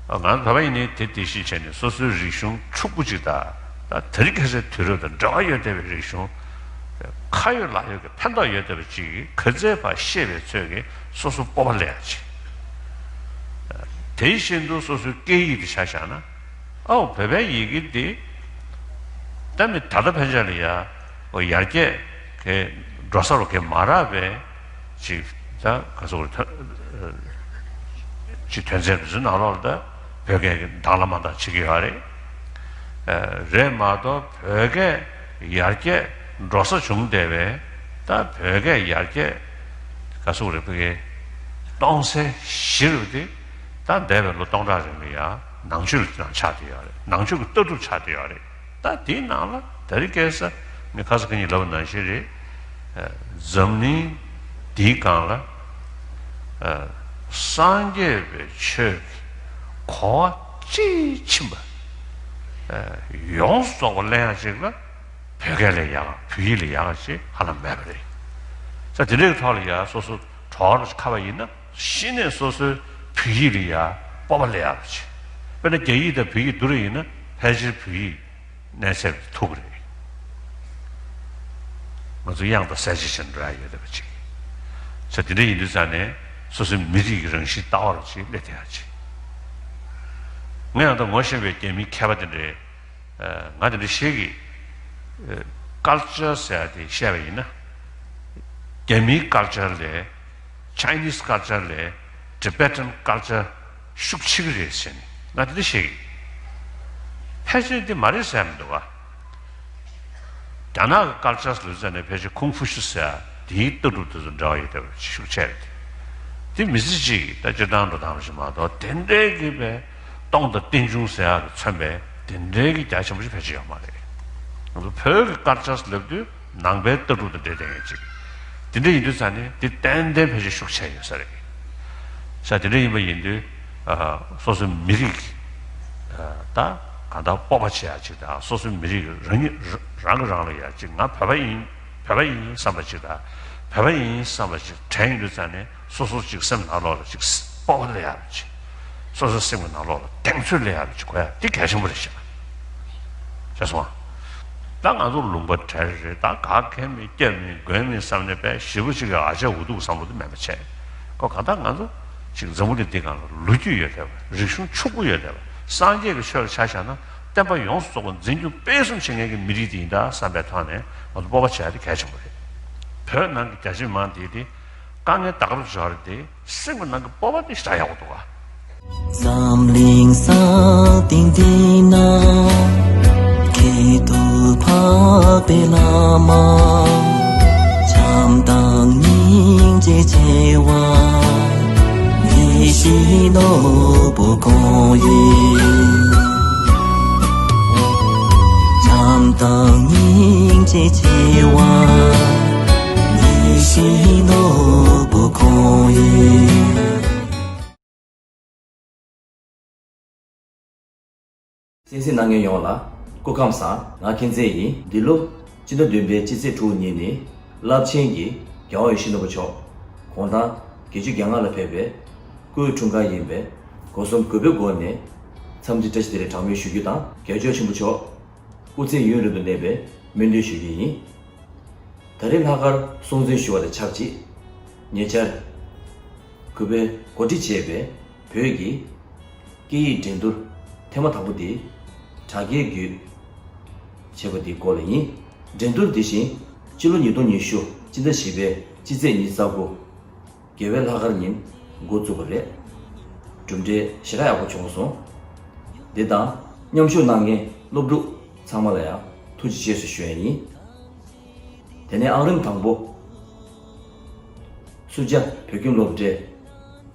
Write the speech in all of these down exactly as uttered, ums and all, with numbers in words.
ང་ཚོ་བོད་པ་ཡིན་ནའི་དེ་དེ་བཞིན་བྱས་ནས་སོ་སོའི་རིག་གཞུང་ཕྱུག་པོ་ཅིག་དང་། ད་དེ་རིང་ཁ་སང་དུས་རབས་དང་འབྲེལ་བ་ཡོད་བསྡད་པའི་རིག་གཞུང་། ཁ་ཡོད་ལག་ཡོད་ཀྱི་ཕན་ཐོགས་ཡོད་བསྡད་པ་ཅིག་ག་ཚོད་ཕར་ཤེས་པའི་ཚོད་ཀྱིས་སོ་སོ་སྤོབས་པ་སླེབས་ཡག་ཅིག་དེ་བཞིན་དུ་སོ་སོའི་སྐད་ཡིག་དེ་ཆ་བཞག་ན། ཨའོ་བོད་པའི་ཡི་གེ་འདི་ད་མི་ད་ལྟ་ཕན་ཆད་ལ་ཡ་ཨོ་ཡར་རྒྱས་གི་འགྲོ་ས་རུ་གི་མ་རག་པའི་ཅིག་ད་ག་ཚོད་རེད། ཅིག་དོན་ཚན་རེ་ཚོའི་ནང་ལོགས་ལ་ད་བོད་སྐད་ཀྱི་དང་བླངས་མ་དང་བྱེད་ཀྱི་ཡོད་རེད། རེད་མ་གཏོགས་བོད་སྐད་ཡར་རྒྱས་འགྲོ་ས་བྱུང་བསྡད་པའི་ད་བོད་སྐད་ཡར་རྒྱས་ག་ཚོད་རེད་བོད་སྐད་གཏོང་སའི་གཞི་རུ་དེ། ད་འདས་པའི་ལོ་སྟོང་ཕྲག་རིང་ལ་ཡང་ནང་ཆོས་ལ་ཆགས་བསྡད་ཡོད་རེད། ནང་ཆོས་ཀྱི་ལྟ་གྲུབ་ཆགས་བསྡད་ཡོད་རེད། ད་དེའི་ནང་ལ་དེ་རིང་ཁ་སང་ངས་ཁ་སང་ཁ་ཉིན་ལབ་པ་ནང་བཞིན་རེད། འཛམ་གླིང་འདིའི་སྒང་ལ་སངས་རྒྱས་པའི་ཆོས་ཀྱི་གོ་བ་དཔྱིས་ཕྱིན་པ་ཡོངས་སུ་རྫོགས་པ་ལེན་ཡག་ཅིག་ལ་བོད་སྐད་ལས་ཡག་བོད་ཡིག་ལས་ཡག་ཅིག་ཧ་ལམ་མེད་པ་རེད། ས་དེ་འདྲའི་ཐོག་ལ་ཡ་སོ་སོ་གྲོགས་ཁ་བ་ཡིན་ན་གཞི་ནས་སོ་སོའི་བོད་ཡིག་ལ་ཡ་སྤོབས་པ་སླེབས་ཡག་ཅིག་དཔེར་ན་རྒྱ་ཡིག་དང་བོད་ཡིག་བསྡུར་བ་ཡིན་ན་ཕལ་ཆེར་བོད་ཡིག་གནས་ཚད་མཐོ་གི་རེད། ང་ཚོ་དབྱངས་དང་གསལ་བྱེད་ཆེན་འགྲོ་ཡ་ཡོད་བསྡད་པ་ཅིག་ས་དེ་འདྲ་ཡིན་དུས་ཙང་ནས་སོ་སོའི་མི་རིགས་ཀྱི་རང་བཞིན་ལྟ་བ་རུ་ཅིག་སླེབས་བསྡད་ཡ་ཅིག་ང་ཡང་ད་ངོ་ཤེས་པའི་རྒྱ་མི་མཁས་པ་དེ་འདྲས་ང་དེ་འདྲ་ཤེས་ཀྱི། ཀལ་ཅར་ཟེར་ཡ་དེ་བཤད་པ་ཡིན་ན། རྒྱ་མིའི་ཀལ་ཅར་ལས། ཆའི་ནིས་ཀལ་ཅར་ལས། ཊི་བེ་ཊན་ཀལ་ཅར་ཤུགས་ཆེ་གི་རེད་ཟེར་ནས་ང་དེ་འདྲ་བཤད་ཀྱི། ཕལ་ཆེར་དེ་མ་རེད་ཟེར་མི་འདུག་ག་རྒྱ་ནག་གི་ཀལ་ཅར་ལ་ཟེར་ནས་ཕལ་ཆེར་ཁུང་ཧྥུ་ཤུ་ཟེར་ཡ་དེའི་ལྟ་གྲུབ་དེ་ཚོ་འདྲ་བ་ཡོད་བསྡད་པ་ཤུགས་ཆེ་རེད། དེ་མི་ཚེ་གཅིག་གི་ད་སྤྱིར་བཏང་འགྲོ་སྟངས་ཞིག་མ་གཏོགས་དེ་འདྲའི་གི་པའི་སྟོང་དང་རྟེན་འབྱུང་ཟེར་ཡག་གི་མཚོན་པའི་དེ་འདྲའི་གི་རྒྱ་ཆེན་པོ་ཞིག་ཕལ་ཆེར་ཡོད་མ་རེད། ང་ཚོ་བོད་ཀྱི་ཀལ་ཅར་ལབ་དུས་ནང་པའི་ལྟ་གྲུབ་དང་འབྲེལ་བསྡད་མཁན་ཅིག་དེ་འདྲ་ཡིན་དུས་ཙང་ནས་དེ་ཏན་ཏན་ཕལ་ཆེར་ཤུགས་ཆེ་ཡོད་ས་རེད། ས་དེ་འདྲ་ཡིན་པ་ཡིན་དུས་སོ་སོའི་མི་རིགས་ད་གང་ལྟར་སྤོབས་པ་བྱེད་ཡག་ཅིག་དང་སོ་སོའི་མི་རིགས་རང་ཉིད་རང་གི་རང་ལ་ཡ་ཅིག་ང་བོད་པ་ཡིན། བོད་པ་ཡིན་བསམ་པ་ཅིག་དང་། བོད་པ་ཡིན་བསམ་པ་ཅིག་དྲན་ཡོང་དུས་ཙང་ནས་སོ་སོ་ཅིག་སེམས་ནང་ལོགས་ལ་ཅིག་སྤོབས་པ་སླེབས་ཡག་ཅིག་སོ་སོ་སེམས་ཀྱི་ནང་ལོགས་ལ་གདེང་ཚོད་སླེབས་ཡག་ཅིག་དགོས་ཡག་འདི་གལ་ཆེན་པོ་རེད་ཤག་ཤེས་སོང་ཨ། ད་ང་ཚོ་ལུང་པ་བྲལ་རེད། ད་ག་གེ་མེད་སྐྱབས་མེད་མགོན་མེད་བསམ་ནས་པས་ཞེ་པོ་ཅིག་གི་ཨ་ཅག་འུ་ཐུག་བསམ་བློ་དེ་མེད་པ་བྱས། ཁོ་གང་ལྟར་ང་ཚོ་ཅིག་འཛམ་བུ་གླིང་འདི་སྒང་ལ་ལོ་རྒྱུས་ཡོད་བསྡད་པ། རིག་གཞུང་ཕྱུག་པོ་ཡོད་བསྡད་པ། སངས་རྒྱས་ཀྱི་ཆོས་ལ་ཆ་བཞག་ན་བསྟན་པ་ཡོངས་སུ་རྫོགས་པ་འཛིན་སྐྱོང་སྤེལ་གསུམ་བྱེད་མཁན་གྱི་མི་རིགས་དེ་ཡིན་ད་བསམ་པའི་ཐོག་ནས་ང་ཚོ་སྤོབས་པ་བྱེད་ཡ་དེ་གལ་ཆེན་པོ་རེད། བོད་ནང་གི་རྒྱ་ཆེ་མང་དེ་དེ་དཀའ་ངལ་ད་ག་རུ་འབྱོར་རེད་དེ་སེམས་ཀྱི་ནང་གི་སྤོབས་པ་དེ་ཞེ་དྲག་ཡག་པོ་འདུག་ག་འཛམ་གླིང་ས་སྟེང་འདི་ན་ཁྱད་དུ་འཕགས་པའི་བླ་མ། བྱམས་དང་སྙིང་རྗེ་ཆེ་བ། ཉེ་ཞི་ནོར་བུ་ཁོང་ཡིན། བྱམས་དང་སྙིང་རྗེ་ཆེ་བ། ཉེ་ཞི་ནོར་བུ་ཁོང་ཡིན། གསན་གཟིགས་གནང་མཁན་ཡོངས་ལ་སྐུ་ཁམས་བཟང་། ང་མཁྱེན་བརྩེ་ཡིན། འདི་ལོ་སྤྱི་ཟླ་བདུན་པའི་སྤྱི་ཚེས་དྲུག་ཉིན་ནི་རླབས་ཆེན་གྱི་རྒྱལ་བ་ཡིད་བཞིན་ནོར་བུ་མཆོག་དགུང་གྲངས་བརྒྱད་ཅུ་གྱ་ལྔ་ལ་ཕེབས་པའི་སྐུའི་འཁྲུངས་སྐར་ཡིན་པས་སྒོ་གསུམ་གུས་པའི་སྒོ་ནས་འཚམས་འདྲི་བཀྲ་ཤིས་བདེ་ལེགས་གྲངས་མེད་ཞུ་རྒྱུ་དང་། རྒྱལ་མཆོག་ཆེན་པོ་མཆོག་སྐུ་ཚེ་ཡུན་རིང་དུ་གནས་པའི་སྨོན་འདུན་ཞུ་རྒྱུ་ཡིན། ད་རེས་ལྷག་དཀར་སྲུང་བརྩི་ཞུ་བ་དང་ཆབས་ཅིག་ཉེ་ཆར་གུས་པས་གོ་སྒྲིག་བྱས་པའི་བོད་ཀྱི་སྐད་ཡིག་འགྲན་བསྡུར་ཐེངས་མ་དང་པོ་འདི་དྲ་རྒྱའི་བརྒྱུད་བྱས་པ་འདིའི་སྐོར་ལ་ཡིན། འགྲན་བསྡུར་འདི་བཞིན་སྤྱི་ལོ་ཉིས་སྟོང་ཉི་ཤུ་སྤྱི་ཟླ་བཞི་པའི་སྤྱི་ཚེས་ཉི་ཤུ་རྩ་དགུ་རྒྱལ་བའི་ལྷག་དཀར་ཉིན་འགོ་བཙུགས་པ་རེད། གྲུབ་འབྲས་ཞེ་དྲག་ཡག་པོ་བྱུང་སོང་། འདི་དང་མཉམ་ཞུགས་གནང་མཁན་སློབ་ཕྲུག་ཚང་མ་ལ་ཡང་ཐུགས་རྗེ་ཆེ་ཞུ་ཞུ་ཡ་ཡིན། དེ་ནས་ཨང་རིམ་དང་པོ། སུ་ཇཱ་བོད་ཁྱིམ་སློབ་གྲྭའི་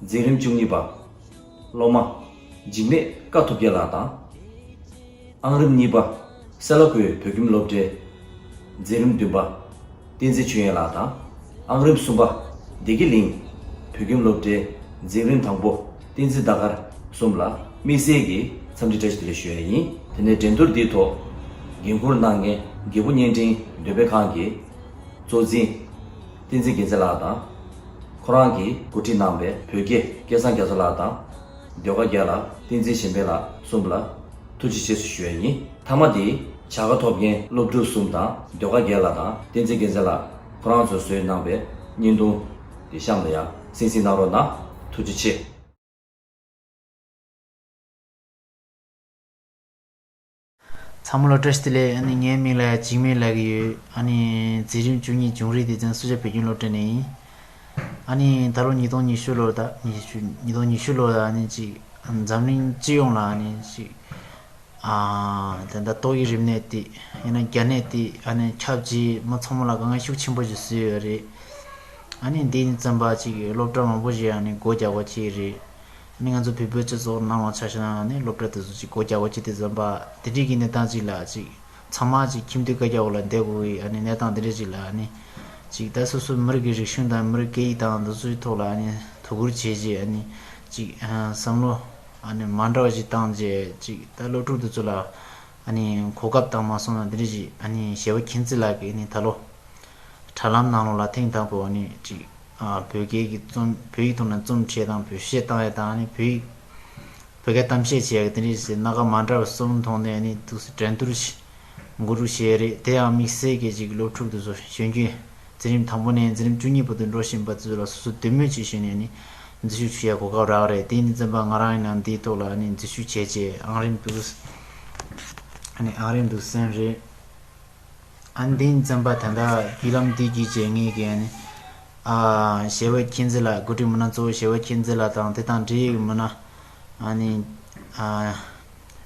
འཛིན་རིམ་བཅུ་གཉིས་པ། སློབ་མ། འཇིགས་མེད་དཀའ་ཐུབ་རྒྱལ་ལགས་དང་། ཨང་རིམ་གཉིས་པ། སེ་ལ་ཀུའི་བོད་ཁྱིམ་སློབ་གྲྭའི་འཛིན་རིམ་བདུན་པ། བསྟན་འཛིན་ཆོས་དབྱིངས་ལགས་དང་། ཨང་རིམ་གསུམ་པ། བདེ་སྐྱིད་གླིང་བོད་ཁྱིམ་སློབ་གྲྭའི་འཛིན་རིམ་དང་པོ། བསྟན་འཛིན་ཟླ་དཀར་གསུམ་ལ་དམིགས་བསལ་གྱི་འཚམས་འདྲི་བཀྲ་ཤིས་བདེ་ལེགས་ཞུ་ཡ་ཡིན། དེ་ནས་འགྲན་བསྡུར་འདིའི་ཐོག་འགན་འཁུར་གནང་མཁན་རྒྱལ་པོ་བརྙན་འཕྲིན་འདོན་སྤེལ་ཁང་གི་གཙོ་འཛིན་བསྟན་འཛིན་རྒྱལ་མཚན་ལགས་དང་། ཁོ་རང་གིས་གོ་སྒྲིག་གནང་པའི་བོད་དགེ་སྐལ་བཟང་རྒྱ་མཚོ་ལགས་དང་། ཟློས་གར་རྒྱལ་ལགས། བསྟན་འཛིན་གཞན་ཕན་ལགས་གསུམ་ལ་ཐུགས་རྗེ་ཆེ་ཞུ་ཡ་ཡིན། མཐའ་མ་དེ་བྱ་དགའ་ཐོབ་མཁན་སློབ་ཕྲུག་གསུམ་དང་ཟློས་གར་རྒན་ལགས་དང་བསྟན་འཛིན་རྒྱལ་མཚན་ལགས་ཁོ་རང་ཚོས་བཟོས་གནང་བའི་བརྙན་ཐུང་དེ་གཤམ་ལ་ཡང་གསན་གཟིགས་གནང་རོགས་གནང་། ཐུགས་རྗེ་ཆེ། ཚང་མ་ལ་བཀྲ་ཤིས་བདེ་ལེགས། ཨ་ནི་ངའི་མིང་ལ་འཇིགས་མེད་ལབ་ཀྱི་ཡོད། ཨ་ནི་འཛིན་རིམ་བཅུ་གཉིས་འབྱུང་རིག་སྡེ་ཚན་སུ་ཇཱ་བོད་ཁྱིམ་སློབ་གྲྭ་ནས་ཡིན། ཨ་ནི་ད་ལོ་ཉིས་སྟོང་ཉི་ཤུ་ལོ་ད་ཉི་ཤུ་ཉིས་སྟོང་ཉི་ཤུ་ལོ་ཨ་ནི་ཅིག་འཛམ་གླིང་སྤྱི་ཡོངས་ལ་ཨ་ནི་ཅིག་ཨ་ད་ལྟ་ཏོག་དབྱིབས་རིམས་ནད་དེ་ཡང་ན་རྒྱ་ནད་དེ་ཨ་ནི་ཁྱབ་རྗེས་མི་ཚང་མ་ལ་དཀའ་ངལ་ཤུགས་ཆེན་པོ་ཞིག་བཟོས་ཡོད་རེད། ཨ་ནི་འདི་ནི་བརྩམས་པ་ཅིག་སློབ་གྲྭ་མང་པོ་ཞིག་ཨ་ནི་སྒོ་རྒྱག་དགོས་ཀྱི་རེད། ཨ་ནི་ང་ཚོ་བོད་པའི་སྤྱི་ཚོགས་ནང་ལ་ཆ་བཞག་ན་ཨ་ནི་སློབ་གྲྭ་དེ་ཚོ་ཅིག་སྒོ་རྒྱག་དགོས་ཀྱི་དེ་བརྩམས་པ་དེ་འདྲའི་གི་གནས་སྟངས་ཅིག་ལ་ཅིག་ཚང་མ་ཅིག་ཁྱིམ་སྡོད་བཀའ་རྒྱ་འོག་ལ་བསྡད་དགོས་ཀྱི་ཨ་ནི་གནས་སྟངས་དེ་འདྲ་ཅིག་ལ་ཨ་ནི་ཅིག་ད་སོ་སོའི་མི་རིགས་ཀྱི་རིག་གཞུང་དང་མི་རིགས་སྐད་ཡིག་དང་འདི་ཚོའི་ཐོག་ལ་ཨ་ནི་དོ་ཁུར་བྱས་རྗེས་ཨ་ནི་ཅིག་བསམ་བློ་ཨ་ནི་མ་འདྲ་བ་ཞིག་བཏང་རྗེས་ཅིག་ད་སློབ་ཕྲུག་དེ་ཚོ་ལ་ཨ་ནི་གོ་སྐབས་བཏང་མ་སོང་ན་དེ་འདྲ་ཞིག་ཨ་ནི་ཞེ་བོ་མཁྱེན་བརྩེ་ལགས་ཀྱིས་ཨ་ནི་ད་ལོ། དྲ་ལམ་ནང་ལོགས་ལ་ཐེངས་དང་པོ་ཨ་ནི་ཅིག་ཨ་བོད་སྐད་ཀྱི་རྩོམ་བོད་ཡིག་ཐོག་ནས་རྩོམ་འབྲི་ཡ་དང་བོད་གཞས་བཏང་ཡ་དང་ཨ་ནི་བོད་ཡིག་བོད་སྐད་གཏམ་བཤད་བྱེད་ཡ་གི་དེ་འདྲའི་ཞིག་སྣ་ཁ་མ་འདྲ་བ་གསུམ་མཐོང་ནས་ཨ་ནི་འདུག་སེ་འགྲན་བསྡུར་ཞིག་འགོ་འཛུགས་བྱས་རེད། དེ་ཡང་དམིགས་བསལ་གྱི་ཅིག་སློབ་ཕྲུག་དེ་ཚོ་གཞོན་སྐྱེས་འཛིན་རིམ་དང་པོ་ནས་འཛིན་རིམ་བཅུ་གཉིས་བར་དུ་འགྲོ་བཞིན་པ་དེ་ཚོ་ལ་སོ་སོ་འདོད་མོས་བྱེད་ཞུས་ནས་ཨ་ནི་འཛུལ་ཞུགས་ཞུ་ཡ་གོ་སྐབས་རག་རེད། དེ་ཡིན་དུས་ཙམ་པ་ང་རང་ཡིན་ན་འདིའི་ཐོག་ལ་ཨ་ནི་འཛུལ་ཞུགས་བྱས་རྗེས་ཨང་རིམ་འདུག་ཨ་ནི་ཨང་རིམ་འདུག་སེ་རེད། ཨ་ནི་དེ་ཡིན་ཙམ་པ་ད་ལྟ་བརྒྱུད་ལམ་འདི་བརྒྱུད་བྱས་ངེད་ཀྱིས་ཨ་ནི་ཨ་ཞེ་བོ་མཁྱེན་བརྩེ་ལགས་འགོ་ཁྲིད་མི་སྣ་གཙོ་བོ་ཞེ་བོ་མཁྱེན་བརྩེ་ལགས་དང་དེ་དང་འབྲེལ་ཡོད་མི་སྣ་ཨ་ནི་ཨ་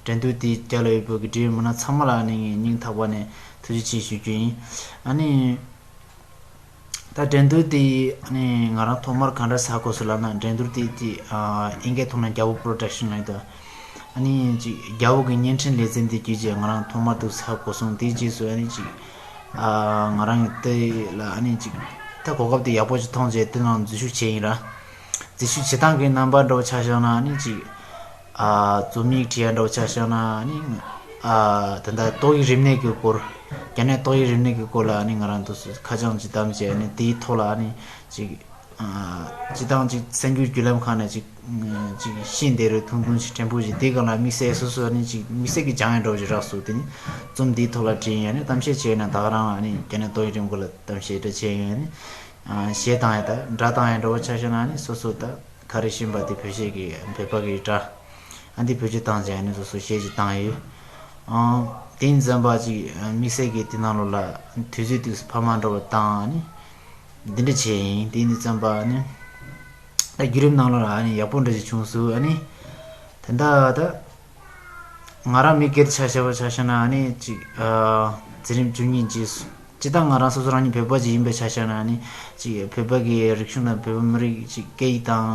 འགྲན་བསྡུར་དེའི་རྒྱབ་ལ་ཡོད་པའི་གི་འབྲེལ་ཡོད་མི་སྣ་ཚང་མ་ལ་ཨ་ནི་ངས་སྙིང་ཐག་པ་ནས་ཐུགས་རྗེ་ཆེ་ཞུ་རྒྱུ་ཡིན། ཨ་ནི། ད་འགྲན་བསྡུར་དེ་ཨ་ནི་ང་རང་ཐོག་མར་གང་འདྲ་ཟ་དགོས་སོ་ལབ་ན་འགྲན་བསྡུར་དེ་དེ་ཨ་ཨིན་སྐད་ཐོག་ན་རྒྱལ་པོ་པོ་རོ་ཌག་ཤན་ལབ་ཡོད་དོ། ཨ་ནི་ཅིག་རྒྱལ་པོ་གི་བརྙན་འཕྲིན་ལེ་ཚན་དེ་བརྒྱུད་རྗེས་ང་རང་ཐོག་མར་དུ་ཟ་དགོས་སོང་། དེའི་རྗེས་སུ་ཨ་ནི་ཅིག་ཨ་ང་རང་གི་དེ་ལ་ཨ་ནི་ཅིག་ད་གོ་སྐབས་དེ་ཡག་པོ་ཞིག་མཐོང་རྗེས་དེ་ནང་འཛུལ་ཞུགས་བྱས་ཡིན་ར། འཛུལ་ཞུགས་བྱེད་སྟངས་ཀྱི་རྣམ་པ་འདྲ་བོ་ཆ་བཞག་ན་ཨ་ནི་ཅིག་ཨ་རྩོམ་ཡིག་བྲིས་ཡ་འདྲ་བོ་ཆ་བཞག་ན་ཨ་ནི་ཨ་ད་ལྟ་ཏོག་དབྱིབས་རིམས་ནད་ཀྱི་སྐོར། རྒྱ་ནད་ཏོག་དབྱིབས་རིམས་ནད་ཀྱི་སྐོར་ལ་ཨ་ནི་ང་རང་དུ་ཁ་བྱང་ཅིག་བདམས་བྱས་ཨ་ནི་དེའི་ཐོག་ལ་ཨ་ནི་ཅིག་ཨ་སྤྱི་བཏང་ཅིག་གསར་འགྱུར་བརྒྱུད་ལམ་ཁག་ནས་ཅིག་ཅིག་ཤེས་བདེ་རུ་ཐུང་ཐུང་ཞིག་ཕྲན་བུ་ཞིག་དེའི་སྒང་ལ་དམིགས་བསལ་སོ་སོ་ཨ་ནི་ཅིག་དམིགས་བསལ་གྱི་སྦྱང་ཡ་འདྲ་བོ་ཞིག་རག་སོང་། དེ་ནི་རྩོམ་འདིའི་ཐོག་ལ་བྲིས་ཡིན། ཨ་ནི་གཏམ་བཤད་བྱས་ན་ད་ག་རང་ཨ་ནི་རྒྱ་ནད་ཏོག་དབྱིབས་རིམས་འགོག་ལ་གཏམ་བཤད་འདྲ་བྱས་ཡིན། ཨ་ནི་གཞས་བཏང་ཡ་ད་སྒྲ་བཏང་ཡ་འདྲ་བོ་ཆ་བཞག་ན་ཨ་ནི་སོ་སོ་ད། ད་རེས་ཤིང་པ་དེ་བོད་གཞས་ཀྱི་བོད་པ་གི་སྒྲ། ཨ་འདི་བེད་སྤྱོད་བཏང་བྱས་ནས་སོ་སོ་གཞས་ཅིག་བཏང་ཡོད། ཨང་། དེ་ཡིན་ཙམ་པ་ཅིག་དམིགས་བསལ་གྱི་དེ་ནང་ལོགས་ལ་དུས་ཚོད་དུས་སུ་ཕ་མ་འགྲོ་བ་བཏང་ཨ་ནི། འདི་འདྲ་བྱས་ཡིན། དེ་ཡིན་ཙམ་པ་ཨ་ནི། ད་བརྒྱུད་རིམ་ནང་ལོགས་ལ་ཨ་ནི་ཡག་པོ་འདྲ་ཅིག་བྱུང་སོང་ཨ་ནི། དེ་འདྲ་ད། ང་རང་མི་སྒེར་ཆ་བཞག་པ་ཆ་བཞག་ན་ཨ་ནི་ཅིག་ཨ་འཛིན་རིམ་བཅུ་གཉིས་རྗེས་སུ་སྤྱིར་བཏང་ང་རང་སོ་སོ་རང་ཉིད་བོད་པ་ཅིག་ཡིན་པའི་ཆ་བཞག་ན་ཨ་ནི་ཅིག་བོད་པ་གི་རིག་གཞུང་དང་བོད་པ་མི་རིགས་ཅིག་སྐད་ཡིག་དང་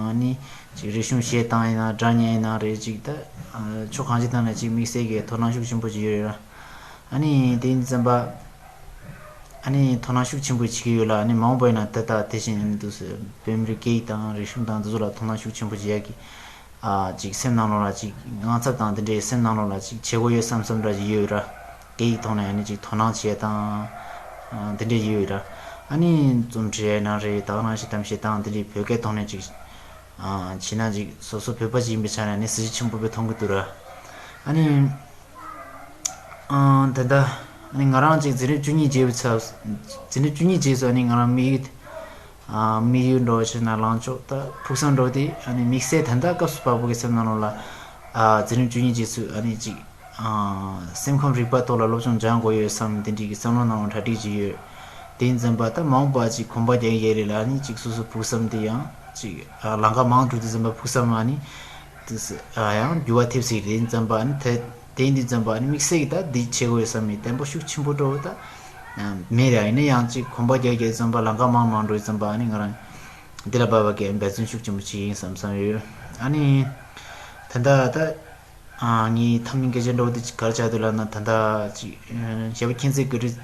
ཨ་ནི་ཅིག་རིག་གཞུང་གཞས་བཏང་ཡིན་ན་སྒྲ་སྙན་ཡིན་ན་རེད་ཅིག་ད་ཨ་ཕྱོགས་གང་ཅི་ཐད་ནས་ཅིག་དམིགས་བསལ་གྱི་དོ་སྣང་ཤུགས་ཆེན་པོ་ཅིག་ཡོད་རེད་ལ། ཨ་ནི་དེ་ཡིན་ཙམ་པ་ཨ་ནི་དོ་སྣང་ཤུགས་ཆེན་པོ་བྱེད་ཀྱི་ཡོད་ལ། ཨ་ནི་མ་འོངས་པ་ཡིན་ན་ད་ལྟ་དེ་བཞིན་ཨ་ནི་འདུག་སེ་བོད་མི་རིགས་སྐད་ཡིག་དང་རིག་གཞུང་དང་འདི་ཚོ་ལ་དོ་སྣང་ཤུགས་ཆེན་པོ་བྱེད་ཡག་གི་ཨ་ཅིག་སེམས་ནང་ལོགས་ལ་ཅིག་དངངས་འཚབ་དང་དེ་འདྲའི་སེམས་ནང་ལོགས་ལ་ཅིག་བྱེད་དགོས་ཡོད་བསམ་བསམ་འདྲ་ཅིག་ཡོད་ར། སྐད་ཡིག་ཐོག་ནས་ཨ་ནི་ཅིག་དོ་སྣང་བྱེད་དང་ཨ་དེ་འདྲ་ཡོད་ར། ཨ་ནི་རྩོམ་འབྲི་ཡ་ན་རེད། ད་ག་ནང་བཞིན་གཏམ་བཤད་དང་དེ་འདྲའི་བོད་སྐད་ཐོག་ནས་ཅིག་ཨ་བྱས་ན་ཅིག་སོ་སོ་བོད་པ་ཅིག་ཡིན་པའི་ཆ་ནས་ཨ་ནི་གཟི་བརྗིད་ཆེན་པོ་དཔེ་མཐོང་གི་འདུག་ར། ཨ་ནི། ཨང་། ད་ལྟ་ཨ་ནི་ང་རང་ཅིག་འཛིན་རིམ་བཅུ་གཉིས་རྗེས་པའི་ཚབ། འཛིན་རིམ་བཅུ་གཉིས་རྗེས་སུ་ཨ་ནི་ང་རང་དམིགས་ཡུལ། ཨ་དམིགས་ཡུལ་འགྲོ་བ་ཞིག་ན་ལངས་ཕྱོགས་ད་ཕུགས་བསམ་འགྲོ་དེ་ཨ་ནི་དམིགས་བསལ་ད་ལྟ་སྐབས་སུ་བབས་པའི་སེམས་ནང་ལོགས་ལ་ཨ་འཛིན་རིམ་བཅུ་གཉིས་རྗེས་སུ་ཨ་ནི་ཅིག་ཨ་སེམས་ཁམས་རིག་པ་ཐོག་ལ་སློབ་སྦྱོང་སྦྱང་དགོས་ཡོད་བསམ་དེ་འདྲའི་གི་བསམ་བློ་ནང་ལ་གྲ་སྒྲིག་ཅིག་ཡོད། དེ་ཡིན་ཙམ་པ་ད་མ་འོངས་པ་ཅིག་གོམ་པ་རྒྱག་ཡས་རེད་ལ་ཨ་ནི་ཅིག་སོ་སོ་ཕུགས་བསམ་དེ་ཡང་ཅིག་ཨ་ལམ་ཁ་མང་དུ་དེ་ཙམ་པ་ཕུགས་བསམ་ཨ་ནི་དེ་ཨ་ཡང་འགྱུར་བ་ཐེབས་སྲིད། དེ་ཡིན་ཙམ་པ་ཨ་ནི་ད། དེ་ཡིན་དུས་ཙམ་པ་ཨ་ནི་དམིགས་བསལ་གྱི་ད་འདི་བྱེད་དགོས་ཡོད་བསམ་མི་བརྟན་པོ་ཤུགས་ཆེན་པོ་འགྲོ་ད་མེད་ར། ཡིན་ན་ཡང་ཅིག་གོམ་པ་རྒྱག་རྒྱག་ཙམ་པ་ལམ་ཁ་མང་མང་འགྲོ་ཙམ་པ་ཨ་ནི་ང་རང་འདི་ལ་བབས་པ་གས་འབད་བརྩོན་ཤུགས་ཆེན་པོ་བྱེད་ཡིན་བསམ་བསམ་ཡོད། ཨ་ནི་ད་ལྟ་ད་ངའི་ཐ་མའི་སྐད་ཆ་འདྲ་བོ་དེ་ཅིག་ག་རེ་ཆགས་འདུག་ལབ་ན། ད་ལྟ་ཅིག་ཞེ་པོ་མཁྱེན་བརྩེ་གི་རིགས།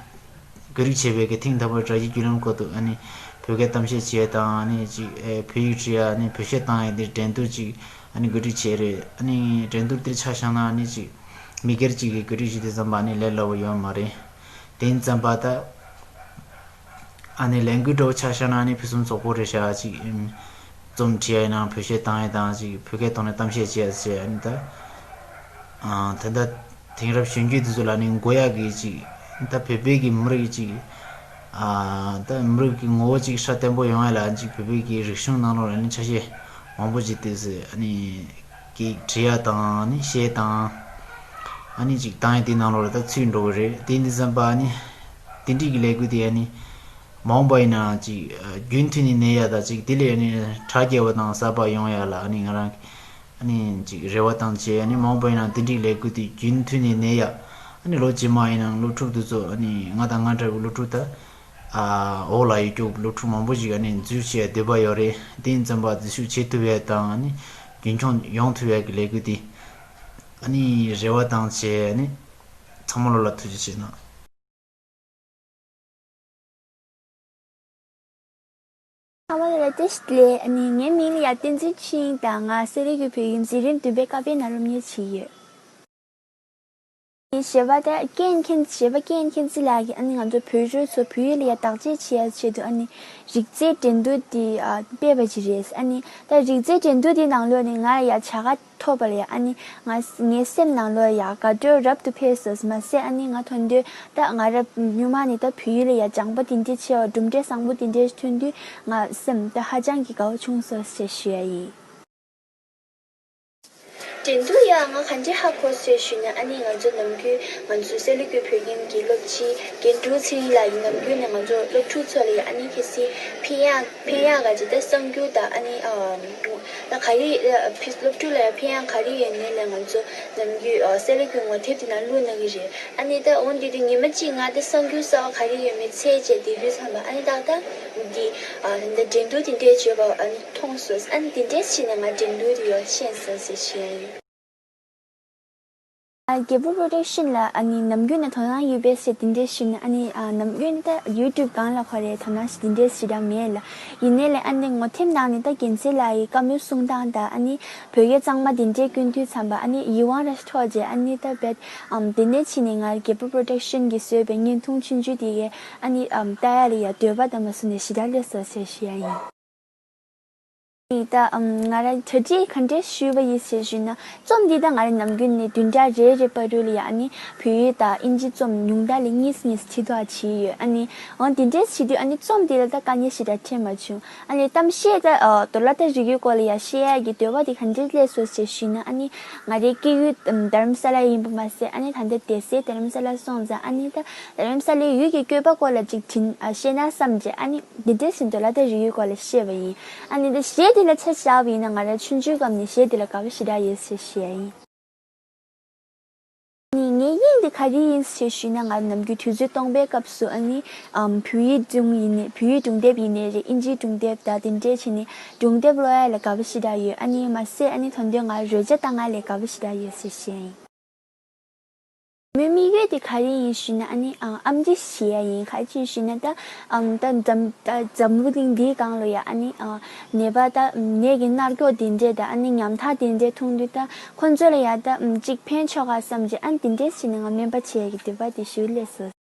ག་རེ་བྱས་པའི་གི་ཐེངས་དང་པོ་དྲ་རྒྱའི་བརྒྱུད་ལམ་སྐོར་དུ་ཨ་ནི་བོད་སྐད་གཏམ་བཤད་བྱས་དང་ཨ་ནི་ཅིག་ཨེ་བོད་ཡིག་བྲིས་ཨ་ནི་བོད་གཞས་བཏང་ཡ་དེ་འགྲན་བསྡུར་ཅིག་ཨ་ནི་ག་རེ་བྱས་རེད། ཨ་ནི་འགྲན་བསྡུར་དེར་ཆ་བཞག་ན་ཨ་ནི་ཅིག་མི་སྒེར་ཅིག་གིས་ག་རེ་བྱས་དེ་ཙམ་པ་ཨ་ནི་ལས་སླ་བོ་ཡོད་མ་རེད། དེ་ཡིན་ཙམ་པ་ད་ཨ་ནི་ལས་འགུལ་འདྲ་བོ་ཆ་བཞག་ན་ཨ་ནི་ཕུན་སུམ་ཚོགས་པོ་རེད་ཤག་ཅིག་ཨེམ། རྩོམ་བྲིས་ཡ་ཡིན་ནའང་བོད་གཞས་བཏང་ཡ་དང་ཅིག་བོད་སྐད་ཐོག་ནས་གཏམ་བཤད་བྱས་ཡ་ཟེར་ཨ་ནི་ད། ཨ་ད་ལྟ་དེང་རབས་གཞོན་སྐྱེས་དེ་ཚོ་ལ་ནི་མགོ་ཡག་གི་ཅིག་ད་བོད་པའི་གི་མི་རིགས་ཅིག་ཨ་ད་མི་རིགས་ཀྱི་ངོ་བོ་ཅིག་སྲ་བརྟན་པོ་ཡོང་ཡ་ལ་ཅིག་བོད་པའི་གི་རིག་གཞུང་ནང་ལོགས་ལ་ནི་ཆ་ཤས་མང་པོ་ཅིག་དེ་ཟེར་ཨ་ནི་གི་བྲིས་ཡ་དང་ཨ་ནི་གཞས་དང་ཨ་ནི་ཅིག་བཏང་ཡ་དེ་ནང་ལོགས་ལ་ད་ཚུད་འགྲོ་གི་རེད། དེ་ཡིན་དུས་ཙམ་པ་ཨ་ནི་དེ་འདྲའི་གི་ལས་འགུལ་དེ་ཨ་ནི་མ་འོངས་པ་ཡིན་ན་ཅིག་རྒྱུན་མཐུད་ནས་གནས་ཡ་ད་ཅིག་དེ་ལས་ཨ་ནི་གྲ་རྒྱས་པ་དང་གསར་པ་ཡོང་ཡ་ལ་ཨ་ནི་ང་རང་ཨ་ནི་ཅིག་རེ་བ་དང་བཅས་ཨ་ནི་མ་འོངས་པ་ཡིན་ན་དེ་འདྲའི་ལས་འགུལ་དེ་རྒྱུན་མཐུད་ནས་གནས་ཡ། ཨ་ནི་ལོ་རྗེས་མ་ཡིན་ནའང་སློབ་ཕྲུག་དེ་ཚོ་ཨ་ནི་ང་དང་ང་འདྲ་བའི་སློབ་ཕྲུག་ད་ཨ་འོག་ལ་ཡོད་རྒྱུ་སློབ་ཕྲུག་མང་པོ་ཞིག་ཨ་ནི་འཛུལ་བྱེད་འདོད་པ་ཡོད་རེད། དེ་ཡིན་ཙམ་པ་འཛུལ་ཞུགས་བྱེད་ཐུབ་ཡ་དང་ཨ་ནི་རྒྱུན་འཁྱོངས་ཡོང་ཐུབ་ཡ་གི་ལས་འགུལ་དེ་ཨ་ནི་རེ་བ་དང་བཅས་ཨ་ནི་ཚང་མ་ལོ་ལ་ཐུགས་རྗེ་ཆེ་གནང་། ཚང་མ་ལ་བཀྲ་ཤིས་བདེ་ལེགས། ཨ་ནི་ངའི་མིང་ལ་ཡ་བསྟན་འཛིན་ཆོས་དབྱིངས་དང་ང་སེ་ར་ཁུལ་བོད་ཁྱིམ་འཛིན་རིམ་བདུན་པའི་ཀ་པའི་ནང་སློབ་གཉེར་བྱེད་ཀྱི་ཡོད། གཞས་པ་དེ་རྒན་མཁྱེན་གཞས་པ་རྒན་མཁྱེན་རྩིས་ལགས་ཀྱིས་ཨ་ནི་ང་ཚོ་བོད་ཕྲུག་ཚོ་བོད་ཡིག་ལ་ཡ་བདག་གཅེས་བྱེད་ཡ་ཆེད་དུ་ཨ་ནི་རིག་རྩལ་འགྲན་བསྡུར་དེ་ཨ་སྤེལ་བ་ཅིག་རེད། ཨ་ནི་ད་རིག་རྩལ་འགྲན་བསྡུར་དེ་ནང་ལོགས་ནས་ང་ལ་ཡ་བྱ་དགའ་ཐོབ་པ་ལ་ཡ་ཨ་ནི་ང་ངའི་སེམས་ནང་ལོགས་ཡ་དགའ་སྤྲོ་རབ་ཏུ་འཕེལ་སོང་། མ་ཟད་ཨ་ནི་ང་ཐོན་དུས་ད་ང་རབ་སྔོན་མ་ནས་ད་བོད་ཡིག་ལ་ཡ་སྦྱངས་པ་དེ་འདྲ་ཆེ་བ་གྲུབ་འབྲས་བཟང་པོ་དེ་འདྲ་ཐོན་དུས་ང་སེམས་ད་ཧ་ཅང་གི་དགའ་བོ་བྱུང་སོང་ཞེས་ཞུ་ཡ་ཡིན། འགྲན་བསྡུར་ཡང་ང་ག་འདྲ་ཧ་གོ་སོང་ཞུས་ན་ཨ་ནི་ང་ཚོ་ནམ་རྒྱུན་ང་ཚོ་སེ་ལ་ཀུའི་བོད་ཁྱིམ་གྱི་སློབ་སྤྱི་རྒན་འབྲུག་ཚེ་རིང་ལགས་ཀྱིས་ནམ་རྒྱུན་ནས་ང་ཚོ་སློབ་ཕྲུག་ཚོ་ལ་ཡང་ཨ་ནི་གལ་སྲིད་ཕན་ཡག་ཕན་ཡག་ག་ཅིག་ད་གསར་འགྱུར་དང་ཨ་ནི་ཨ་ད་ག་རེ་ཨ་ཕི་སློབ་ཕྲུག་ལ་ཡང་ཕན་ཡག་ག་རེ་ཡོད་ནའི་ལས་ང་ཚོ་ནམ་རྒྱུན་ཨ་སེ་ལ་ཀུའི་ངོ་དེབ་དེ་ནང་བླུགས་གནང་གི་རེད། ཨ་ནི་ད་འོན་ཏེ་དེ་ཉི་མ་གཅིག་ང་ད་གསར་འགྱུར་གསར་པ་ག་རེ་ཡོད་མེད་འཚོལ་བྱས་དེ་དུས་ཙམ་པ་ཨ་ནི་ཏག་ཏག་འདི་ཨ་ད་འགྲན་བསྡུར་དེ་འདྲས་བྱོས་པ་ཨ་ནི་མཐོང་སོང་། ཨ་ནི་དེ་འདྲས་བྱས་ནས་ང་འགྲན་བསྡུར་དེ་ཡོང་ཤེས་སོང་ཟེར་ཞུ་ཡ་ཡིན། ཨ་རྒྱལ་པོ་པོ་རོ་ཌག་ཤན་ལ་ཨ་ནི་ནམ་རྒྱུན་ནས་དོ་སྣང་ཡོད་པས་ཟེར་དེ་འདྲས་ཞུས་ན་ཨ་ནི་ཨ་ནམ་རྒྱུན་ནས་ད་ཡུ་ཊུབ་སྒང་ལ་ཁོ་རའི་དོ་སྣང་ཞིག་དེ་འདྲས་ཞེ་དྲག་མེད་ལ། ཡིན་ནའི་ལས་ཨ་ནི་ངོ་དེབ་ནང་ནས་ད་རྒྱལ་མཚན་ལགས་ཀྱི་བཀའ་མོལ་གསུང་སྟངས་དང་ཨ་ནི་བོད་སྐད་གཙང་མ་དེ་འདྲས་བསྐྱོན་དུས་ཙམ་པ་ཨ་ནི་ཡིད་དབང་ར་འཕྲོག་རྗེས་ཨ་ནི་ད་བེད་ཨམ་དེ་ནས་ཕྱིན་ནས་ང་རྒྱལ་པོ་པོ་རོ་ཌག་ཤན་གྱིས་བཟོས་པའི་བརྙན་ཐུང་ཆུང་ཆུང་དེ་གའི་ཨ་ནི་ཨམ་ལྟ་ཡ་ལ་ཡ་འདོད་པ་དང་མ་བཟུང་ནས་ཞེ་དྲག་སླེབས་སོང་ཟེར་ཞུ་ཡ་ཡིན། ད་ཨམ་ང་རང་གྲ་སྒྲིག་ག་འདྲས་ཞུས་པ་ཡིན་ཟེར་ཞུས་ན་རྩོམ་འདི་ད་ང་རང་ནམ་རྒྱུན་ནས་བདུན་ཕྲག་རེ་རེ་བར་དུ་ལ་ཡ་ཨ་ནི་བོད་ཡིག་དང་ཨིན་ཇི་རྩོམ་ཉུང་མཐའ་ལ་གཉིས་གཉིས་ཁྲིད་ཐུབ་པ་བྱས་ཡོད། ཨ་ནི་འོ་དེ་འདྲས་བྱེད་དུས་ཨ་ནི་རྩོམ་འདི་ལ་ད་དཀའ་ངལ་ཞེ་དྲག་འཕྲད་མ་བྱུང་། ཨ་ནི་གཏམ་བཤད་ད་ཨ་རྡོ་ལ་དང་རི་ཡུལ་སྐོར་ལ་ཡ་བཤད་ཡ་གི་འདོད་པ་དེ་ག་འདྲས་སླེབས་སོང་ཟེར་ཞུས་ན་ཨ་ནི་ང་རའི་སྐྱེས་ཡུལ་ཨམ་རྡ་རམ་ས་ལ་ཡིན་པ་མ་ཟད་ཨ་ནི་ད་ལྟ་སྡོད་སའི་རྡ་རམ་ས་ལ་སོང་ཙང་ཨ་ནི་ད་རྡ་རམ་ས་ལའི་ཡུལ་གྱི་བཀོད་པ་སྐོར་ལ་ཅིག་དྲིན་ཨ་བཤད་ན་བསམ་བྱས་ཨ་ནི་འདི་འདྲས་ཟིན་རྡོ་ལ་དང་རི་ཡུལ་སྐོར་ལ་བཤད་པ་ཡིན། ཨ་ནི་ད་གཞས་དེ་ལ་ཆ་བཞག་པ་ཡིན་ན་ང་རང་ཆུང་ཆུང་སྐབས་ནས་གཞས་དེ་ལ་དགའ་པོ་ཞེ་དྲག་ཡོད་ཟེར་བཤད་ཡ་ཡིན། ཨ་ནི་ངའི་དབྱིངས་དེ་ག་རེ་ཡིན་ཟེར་ཞུས་ན་ང་ནམ་རྒྱུན་དུས་ཚོད་སྟོང་པའི་སྐབས་སུ་ཨ་ནི་ཨམ་བོད་ཡིག་སྒྲུང་ཡིན་ནའི་བོད་ཡིག་སྒྲུང་དེབ་ཡིན་ནའི་རེད། ཨིན་ཇིའི་སྒྲུང་དེབ་དང་དེ་འདྲས་བྱས་ནས་སྒྲུང་དེབ་ཀློག་ཡ་ལ་དགའ་པོ་ཞེ་དྲག་ཡོད། ཨ་ནི་མ་ཟད་ཨ་ནི་ད་དུང་ང་རོལ་ཆ་བཏང་ཡ་ལ་དགའ་པོ་ཞེ་དྲག་ཡོད་ཟེར་བཤད་ཡ་ཡིན། མོའི་དམིགས་ཡུལ་དེ་ག་རེ་ཡིན་ཞུས་ན་ཨ་ནི་ཨ་ཨེམ་ཆི་བྱེད་ཡ་ཡིན། ག་རེ་བྱས་ཞུས་ན་ད་ཨམ་ད་འཛམ་ད་འཛམ་བུ་གླིང་འདིའི་སྒང་ལ་ཡ་ཨ་ནི་ཨ་ནད་པ་ད་ནད་ཀྱི་མནར་གཅོད་དེ་འདྲས་དང་ཨ་ནི་ཉམ་ཐག་དེ་འདྲས་མཐོང་དུས་ད་ཁོ་ཚོ་ལ་ཡ་ད་ཨམ་གཅིག་ཕན་ཆོག་ག་བསམ་བྱས་ཨ་ནི་དེ་འདྲས་བྱས་ནས་ང་སྨན་པ་བྱེད་ཡ་གི་འདོད་པ་དེ་ཞེ་པོ་སླེབས་སོང་།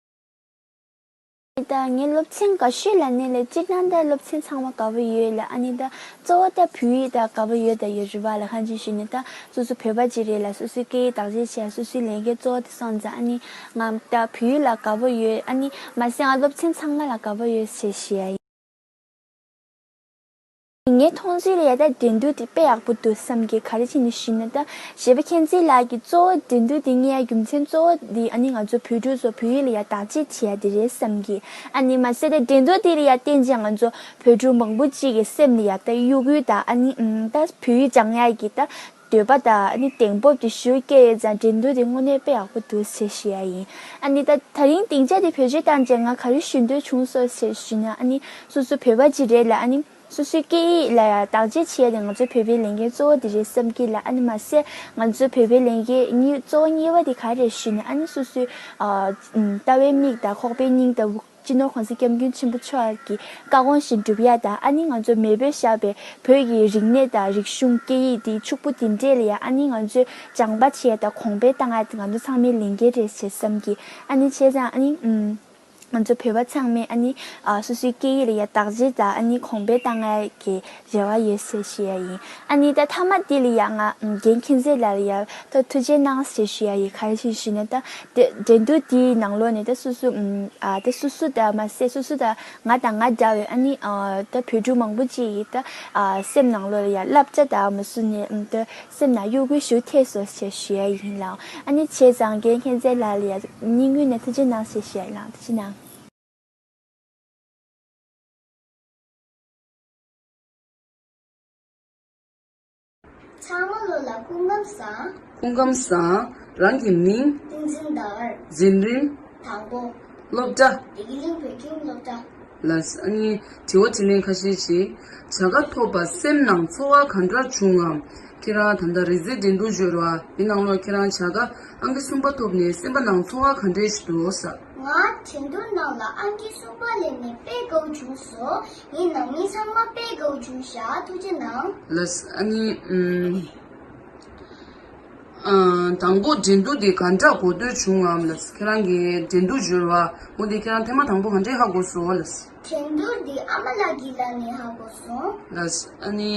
ད་ངའི་སློབ་ཚན་དགའ་ཤོས་ལབ་ནའི་ལས་སྤྱིར་བཏང་ད་སློབ་ཚན་ཚང་མ་དགའ་པོ་ཡོད་ལ། ཨ་ནི་ད་གཙོ་བོ་ད་བོད་ཡིག་ད་དགའ་པོ་ཡོད་ད་ཡོད་རེད་པ་ལ། གང་ཅི་ཞུས་ན་ད་སོ་སོ་བོད་པ་ཅིག་རེད་ལ། སོ་སོའི་སྐད་ཡིག་བདག་གཅེས་བྱས་སོ་སོའི་ལས་འགན་གཙོ་བོ་དེ་སོང་ཙང་ཨ་ནི་ང་ད་བོད་ཡིག་ལ་དགའ་པོ་ཡོད། ཨ་ནི་མ་ཟད་ང་སློབ་ཚན་ཚང་མ་ལ་དགའ་པོ་ཡོད་ཟེར་ཞུ་ཡ་ཡིན། ངའི་མཐོང་ཚུལ་ལ་ཡ་ད་འགྲན་བསྡུར་དེ་དཔེ་ཡག་པོ་འདུག་བསམ་གི། ག་རེ་བྱས་ནས་ཞུས་ན་ད་གཞས་པ་མཁྱེན་བརྩེ་ལགས་ཀྱིས་གཙོ་བོ་འགྲན་བསྡུར་དེ་གཉེར་རྒྱུ་མཚན་གཙོ་བོ་དེ་ཨ་ནི་ང་ཚོ་བོད་ཕྲུག་ཚོ་བོད་ཡིག་ལ་ཡ་བདག་གཅེས་བྱེད་ཡ་དེ་རེད་བསམ་གི། ཨ་ནི་མ་ཟད་ད་འགྲན་བསྡུར་དེ་ལ་ཡ་བརྟེན་བྱས་ང་ཚོ་བོད་ཕྲུག་མང་པོ་ཅིག་གི་སེམས་ལ་ཡ་ད་གཡོ་འགུལ་དང་ཨ་ནི་ཨམ་ད་བོད་ཡིག་སྦྱང་ཡ་གི་ད་འདོད་པ་དང་ཨ་ནི་གདེང་སྤོབས་དེ་ཞེ་པོ་སྐྱེས་ཡོད་ཙང་འགྲན་བསྡུར་དེ་དངོས་གནས་དཔེ་ཡག་པོ་འདུག་ཟེར་ཞུ་ཡ་ཡིན། ཨ་ནི་ད་ད་རིང་སྡིངས་ཆ་དེ་བེད་སྤྱོད་བཏང་བྱས་ང་ག་རེ་ཞུ་འདོད་བྱུང་སོང་ཟེར་ཞུས་ན་ཨ་ནི་སོ་སོ་བོད་པ་ཅིག་རེད་ལ། ཨ་ནི་སོ་སོའི་སྐད་ཡིག་ལ་ཡང་བདག་གཅེས་བྱེད་ཡ་དེ་ང་ཚོའི་བོད་པའི་ལས་འགན་གཙོ་བོ་དེ་རེད་བསམ་གི་ལ། ཨ་ནི་མ་ཟད་ང་ཚོའི་བོད་པའི་ལས་འགན་གཉིས་གཙོ་བོ་གཉིས་པ་དེ་ག་རེ་རེད་ཞུས་ན་ཨ་ནི་སོ་སོའི་ཨ་ལྟ་བའི་མིག་དང་ཁོག་པའི་སྙིང་ལྟ་བུ་སྤྱི་ནོར་༸གོང་ས་༸སྐྱབས་མགོན་ཆེན་པོ་མཆོག་གི་བཀའ་དགོངས་བཞིན་སྒྲུབ་ཡ་དང་ཨ་ནི་ང་ཚོ་མེས་པོས་བཞག་པའི་བོད་ཀྱི་རིག་གནས་དང་རིག་གཞུང་སྐད་ཡིག་དེ་ཕྱུག་པོ་དེ་འདྲས་ལ་ཡང་ཨ་ནི་ང་ཚོས་སྦྱང་པ་བྱེད་ཡ་དང་གོང་འཕེལ་བཏང་ཡ་དེ་ང་ཚོ་ཚང་མའི་ལས་འགན་རེད་ཅེས་བསམ་གི། ཨ་ནི་བྱས་ཙང་ཨ་ནི་ཨུམ། ང་ཚོ་བོད་པ་ཚང་མས་ཨ་ནི་ཨ་སོ་སོའི་སྐད་ཡིག་ལ་ཡ་བདག་གཅེས་དང་ཨ་ནི་གོང་འཕེལ་བཏང་ཡ་གི་རེ་བ་ཡོད་ཟེར་ཞུ་ཡ་ཡིན། ཨ་ནི་ད་མཐའ་མ་འདི་ལ་ཡ་ང་རྒན་མཁྱེན་བརྩེ་ལགས་ལ་ཡ་ད་ཐུགས་རྗེ་གནང་ཟེར་ཞུ་ཡ་ཡིན། ག་རེ་ཞིག་ཞུས་ན་ད་འགྲན་བསྡུར་འདིའི་ནང་ལོགས་ནས་ད་སོ་སོ་ཨ་ད་སོ་སོ་ད་མ་ཟད་སོ་སོ་ད་ང་དང་ང་འདྲ་བའི་ཨ་ནི་ཨ་ད་བོད་ཕྲུག་མང་པོ་ཅིག་གིས་ད་ཨ་སེམས་ནང་ལོགས་ལ་ཡ་བསླབ་བྱ་ད་མ་སུ་ནས་ཨ་ད་སེམས་ནང་གཡོ་འགུལ་ཞིག་ཐེབས་སོང་ཟེར་ཞུ་ཡ་ཡིན་ལགས། ཨ་ནི་བྱས་ཙང་རྒན་མཁྱེན་བརྩེ་ལགས་ལ་ཡ་སྙིང་དབུས་ནས་ཐུགས་རྗེ་གནང་ཟེར་ཞུ་ཡ་ཡིན་ལགས། ཐུགས་རྗེ་གནང་། ཚང་མ་ལོ་ལ་སྐུ་ཁམས་བཟང་། སྐུ་ཁམས་བཟང་། རང་གི་མིང་། བསྟན་འཛིན་དར། འཛིན་རིམ། དང་པོ། སློབ་གྲྭ། བདེ་སྐྱིད་གླིང་བོད་ཁྱིམ་སློབ་གྲྭ། ལགས། ཨ་ནི་དྲི་བ་དྲིས་ལན་ཁ་ཤས་ཤིག་བྱ་དགའ་ཐོབ་པ་སེམས་ནང་ཚོར་བ་ག་འདྲ་བྱུང་ངམ། ཁྱེད་རང་ད་ལྟ་རིག་རྩལ་འགྲན་བསྡུར་འབྱོར་བ་འདི་ནང་ལོགས་ཁྱེད་རང་བྱ་དགའ་ཨང་ཀི་གསུམ་པ་ཐོབ་ནས་སེམས་པ་ནང་ཚོར་བ་ག་འདྲས་ཤིག་འདུག་ས། ང་འགྲན་བསྡུར་ནང་ལ་ཨང་ཀི་གསུམ་པ་སླེབས་ནས་དཔེ་དགའ་བོ་བྱུང་སོང་། ངའི་ནང་མི་ཚང་མ་དཔེ་དགའ་བོ་བྱུང་ཤག་ཐུགས་རྗེ་གནང་། ལགས། ཨ་ནི་ཨམ། ཨ། དང་པོ་འགྲན་བསྡུར་འདི་ག་འདྲ་གོ་ཐོས་བྱུང་ངམ་ལགས། ཁྱེད་རང་གིས་འགྲན་བསྡུར་འབྱོར་བ་འོ་འདི་ཁྱེད་རང་ཐེངས་མ་དང་པོ་ག་འདྲས་ཧ་གོ་སོང་ལགས། འགྲན་བསྡུར་འདི་ཨ་མ་ལགས་ཀྱི་ལག་ནས་ཧ་གོ་སོང་། ལགས། ཨ་ནི་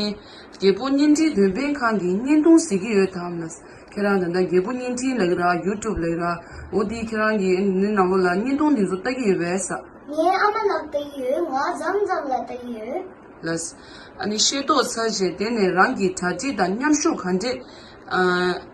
རྒྱལ་པོ་བརྙན་འཕྲིན་འདོན་སྤེལ་ཁང་གི་བརྙན་ཐུང་གཟིགས་ཀྱི་ཡོད་དམ་ལགས། ཁྱེད་རང་ད་ལྟ་རྒྱལ་པོ་བརྙན་འཕྲིན་ལབ་ཀྱི་ར་ཡུ་ཊུབ་ལབ་ཀྱི་ར་འོ་འདི་ཁྱེད་རང་གིས་འདི་ནང་ལོགས་ལ་བརྙན་ཐུང་འདི་ཚོ་ལྟ་གི་ཡོད་པས་ས། ངའི་ཨ་མ་ལགས་ལྟ་གི་ཡོད། ང་མཚམས་མཚམས་ལ་ལྟ་གི་ཡོད། ལགས། ཨ་ནི་ཤེས་རྟོགས་ཚར་རྗེས་དེ་ནས་རང་གི་གྲ་སྒྲིག་དང་མཉམ་ཞུགས་ག་འདྲས་ཨ།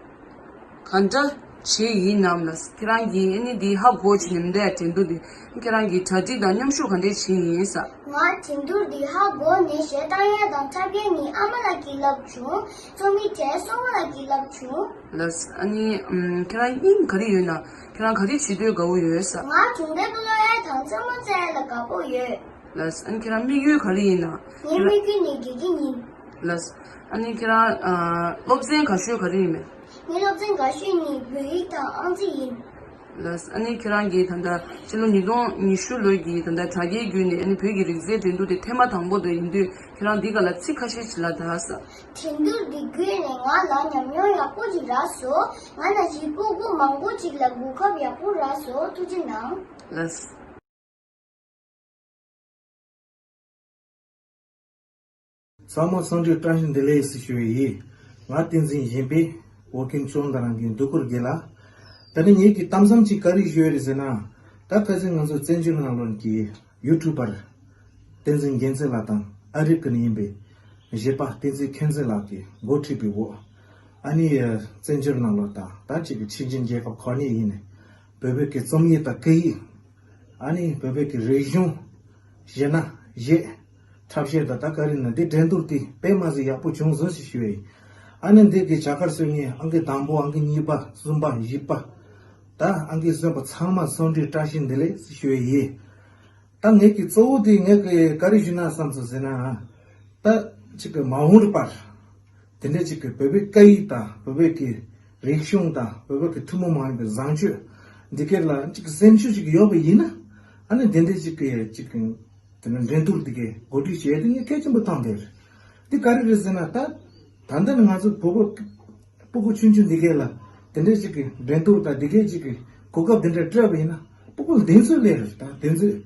ག་འདྲ་བྱས་ཡིན་ནམ་ལགས། ཁྱེད་རང་གིས་ཨ་ནི་འདི་ཧ་གོ་བྱས་ནས་འདི་འགྲན་བསྡུར་འདི་ཁྱེད་རང་གི་གྲ་སྒྲིག་དང་མཉམ་ཞུགས་ག་འདྲས་བྱས་ཡིན་ས། ང་འགྲན་བསྡུར་འདི་ཧ་གོ་ནས་གཞས་བཏང་ཡས་དང་འཁྲབ་ཡས་ནི་ཨ་མ་ལགས་ཀྱིས་བསླབས་བྱུང་། རྩོམ་ཡིག་དེ་སོ་མ་ལགས་ཀྱིས་བསླབས་བྱུང་། ལགས། ཨ་ནི་ཨམ། ཁྱེད་རང་སྙིང་ག་རེ་ཡོད་ན་ཁྱེད་རང་ག་རེ་བྱེད་འདོད་དགའ་བོ་ཡོད་ས། ང་གྲུང་པོ་ལོ་ཡས་དང་རྩེད་མོ་རྩེ་ཡས་ལ་དགའ་པོ་ཡོད། ལགས། ཨ་ནི་ཁྱེད་རང་དམིགས་ཡུལ་ག་རེ་ཡིན་ན། ངའི་དམིགས་ཡུལ་ནི་དགེ་རྒན་ཡིན། ལགས། ཨ་ནི་ཁྱེད་རང་ཨ། སློབ་ཚན་དགའ་ཤོས་ག་རེ་ཡིན་མེད། ངའི་སློབ་ཚན་དགའ་ཤོས་ནི་བོད་ཡིག་དང་ཨང་རྩིས་ཡིན། ལགས། ཨ་ནི་ཁྱེད་རང་གིས་ད་ལྟ་ཕྱི་ལོ་ཉིས་སྟོང་ཉི་ཤུ་ལོའི་གི་ད་ལྟ་དྲ་རྒྱའི་བརྒྱུད་ནས་ཨ་ནི་བོད་ཀྱི་རིག་རྩལ་འགྲན་བསྡུར་དེ་ཐེངས་མ་དང་པོ་དེ་ཡིན་དུས་ཁྱེད་རང་འདི་ག་ལ་ཚིག་ཁ་ཤས་ཅིག་ལབ་དང་ས། འགྲན་བསྡུར་འདི་བརྒྱུད་ནས་ང་ལ་ཉམས་མྱོང་ཡག་པོ་ཅིག་རག་སོང་། ང་ནང་བཞིན་སྤུ་གུ་མང་པོ་ཅིག་ལ་གོ་སྐབས་ཡག་པོ་རག་སོང་། ཐུགས་རྗེ་གནང་། ལགས། ཚང་མ་འཚམས་འདྲི་བཀྲ་ཤིས་བདེ་ལེགས་སུ་ཞུ་བ་ཡིན། ང་བསྟན་འཛིན་གཞན་ཕན་བོད་ཁྱིམ་ལྕོག་མདའ་རང་གི་འདུག་སྐོར་དགེ་ལ། ད་ནི་ངེད་ཀྱི་གཏམ་བཟང་ཅིག་ག་རེ་ཞུ་ཡ་རེད་ཟེར་ན། ད་ཁ་སང་ང་ཚོ་བཙན་བྱོལ་ནང་ལོགས་ཀྱི་ཡུ་ཊུབ་པར་བསྟན་འཛིན་རྒྱལ་མཚན་ལགས་དང་ཨ་རི་ཀ་ནས་ཡིན་པའི་གཞས་པ་བསྟན་འཛིན་མཁྱེན་བརྩེ་ལགས་ཀྱིས་འགོ་ཁྲིད་པའི་འོག་ཨ་ནི་བཙན་བྱོལ་ནང་ལོགས་དང་ད་ཅིག་གི་ཕྱི་རྒྱལ་རྒྱལ་ཁབ་ག་ནས་ཡིན་ནས་བོད་བོད་ཀྱི་རྩོམ་ཡིག་དང་སྐད་ཡིག་ཨ་ནི་བོད་བོད་ཀྱི་རིག་གཞུང་གཞས་སྣ་གཞས་འཁྲབ་གཞས་དང་ད་ག་རེ་ན་འདི་འགྲན་བསྡུར་དེ་དཔེ་མ་སྲིད་ཡག་པོ་བྱུང་སོང་ཞེས་ཞུ་བས། ཨ་ནི་འདི་གི་བྱ་དགའ་སོན་ནི་ཨང་ཀི་དང་པོ་ཨང་ཀི་གཉིས་པ་གསུམ་པ་བཞི་པ་ད་ཨང་ཀི་སོན་པ་ཚང་མ་འཚམས་འདྲི་བཀྲ་ཤིས་བདེ་ལེགས་ཞུ་བས་ཡིན། ད་ངེད་ཀྱི་གཙོ་བོ་དེ་ངེད་ཀྱི་ག་རེ་ཞུ་ན་བསམ་སོང་ཟེར་ན། ད་ཅིག་གི་མ་འོངས་པར་དེ་འདྲ་ཅིག་གི་བོད་པའི་སྐད་ཡིག་དང་བོད་པའི་གི་རིག་གཞུང་དང་བོད་པའི་གི་ཐུན་མོང་མ་ཡིན་པའི་བཟང་སྤྱོད་འདི་གའི་ལ་ཅིག་གི་སེམས་ཤུགས་ཅིག་ཡོད་པ་ཡིན་ན། ཨ་ནི་དེ་འདྲ་ཅིག་གི་ཅིག་གི་དེ་ནི་འགྲན་བསྡུར་འདི་གའི་གོ་སྒྲིག་བྱས་དེ་ངས་གལ་ཆེན་པོ་མཐོང་བསྡད་རེད། འདི་ག་རེ་རེད་ཟེར་ན་ད་ད་ལྟ་ནི་ང་ཚོ་བོད་པ་སྤུ་གུ་ཆུང་ཆུང་འདི་གའི་ལ་དེ་འདྲ་ཅིག་གི་འགྲན་བསྡུར་དང་འདི་གའི་ཅིག་གི་གོ་སྐབས་དེ་འདྲ་སྤྲད་པ་ཡིན་ན་སྤུ་གུ་ལ་གདེང་ཚོད་སླེབས་རེད། ད་གདེང་ཚོད་